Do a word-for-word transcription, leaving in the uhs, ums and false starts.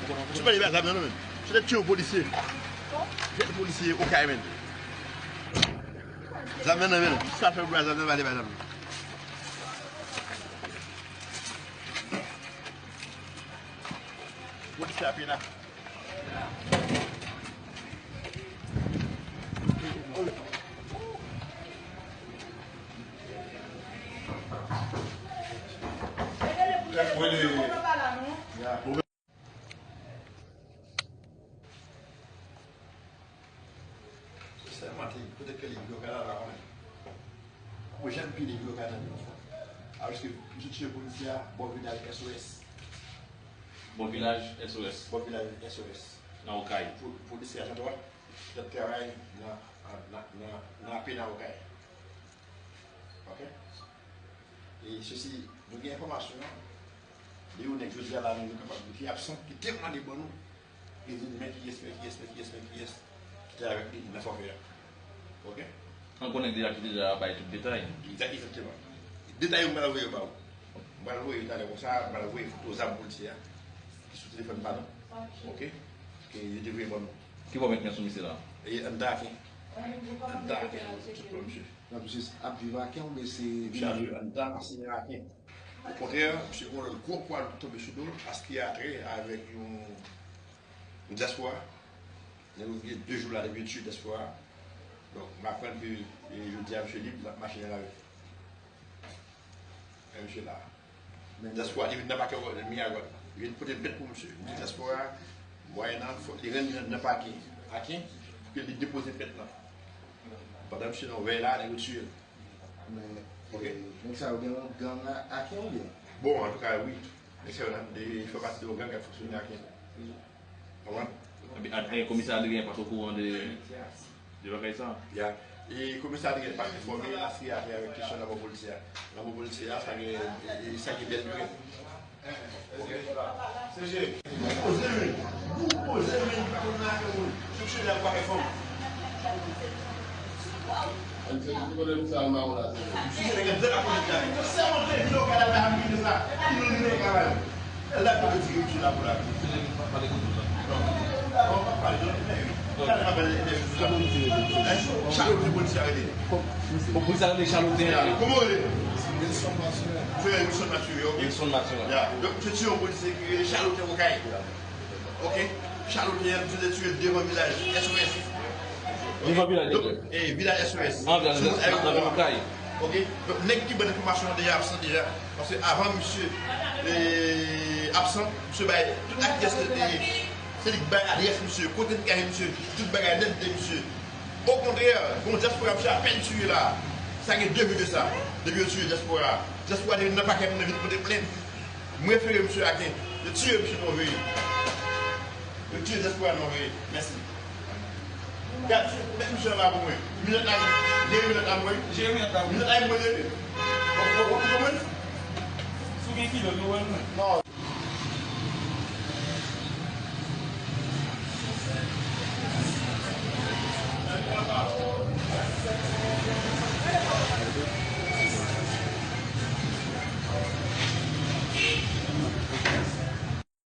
Ou pa li bay zam nan non, men. Se te tiye yon polisye. Jèn polisye Okay, men. Zam nan, men. Sa fè pou zam nan, pa li bay zam nan. Polisye a pina. Sèlman te, petèt ke li vle w ka la la konnen. Yon jèn fi li vle w ka nan yon fwa. Alòske misye tiye polisye a bò vilaj S O S. Bò vilaj S O S. Bò vilaj S O S. Nan Okay. Po-, polisye a Jantwa, t ap travay nan, nan, nan, nan, nan ape nan Okay. Ok? E sesi, nou gen enfòmasyon an. Li yon nèg jodi a la, nou kapab di ki absan, ki temwanye ban nou. Li di men kiyès, men kiyès, men kiyès, men kiyès ki te avèk li nan fòfè a. Ok? An konnen deja ki deja bay tout detay. Egzak-, egzakteman. Detay yo, m pral voye yo ba ou. M pral voye yo talè konsa, m pral voye foto zam polisye a ki sou telefòn pa nou. Ok? Ke yo te voye ban nou. Ki bò w met men sou misye la? E anndan Aken. Anndan Aken, tout bon, misye. Donk, misye ap viv Aken oubyen se vin ap viv anndan ansyen Aken? Okontrè, misye gen yon lòt gwo pwa ki tonbe sou do l, paske atè avèk yon, yon dyaspora. Nèg yo gen de jou la depi yo tiye dyaspora. Donk, m aprann ke, e, jodi a, misye lib, l ap mache nan lari. E misye la. Dyaspora, li vin nan pakè Miragwàn. Li vin pote plent pou misye. Li di dyaspora, mwayennan, fòk li rann nan pakè Aken, pou ke li depoze plent lan. Pandan misye nan yon vèy la, nèg yo tiye l. Men, ok, e, nèg sa yo gen yon gang a Aken oubyen? Bon, antouka, wi. Nèg sa yo nan, de, fè pati de yon gang k ap fonksyone Aken. Konprann? Anben, a, e, komisè Adrien pa t okouran de, de bagay sa? Ya. E komisè Adrien pa t enfòme, l ap fè afè avèk kesyon lanmò polisye a. Lanmò polisye a, sa gen, e, e, sa gen bèl lirèt. Ok. Se je. Ou poze men, ou poze men, ou pa konn nan afè moun. Se tire la pou afè fanm. Ann fè tout pwoblèm sa a mawon la, se vre. Misye gen dè lapolis la. Se yon de vin okay la, la vin de sa. Ki nou vin travay. Lè la pou di misye la pou la. Non. Bon, pa pale de lòt nèg. Gade pa pale de nèg. Kòman misye rele? Hein? Chalote polisye a rele. Kòm, bon, polisye a rele Chalote a. Kòman w rele? Wilson Mathurin. Se Wilson Mathurin, ok. Wilson Mathurin. Ya. Donk, se ti yon polisye ki rele Chalote Okay. Ok? Chalote a, misye te tiye devan vilaj S O S. Devan vilaj de kè? E, vilaj S O S. An vilaj S O S, nan, nan Okay. Ok? Donk, nèg ki ban enfòmasyon an deja absan deja. Paske avan misye, e, absan, misye bay tout adrès, e, se li ki bay adrès misye, kote li kache misye, tout bagay nèt de misye. Okontrè, gon dyaspora misye apèn tiye la. Sa gen de jou de sa. Depi yo tiye dyaspora. Dyaspora te vin nan pakè pou nou vin pote plent. M refere misye Aken. Yo tiye misye nan yon veye. Yo tiye dyaspora nan yon veye. Mèsi. Gad, met misye anba pou mwen. Minòt la, jere minòt la pou mwen. Jere minòt la pou mwen. Minòt la pou mwen, jere. Ou, ou, ou konprann? Si w gen kilo, nou wè nou. Non,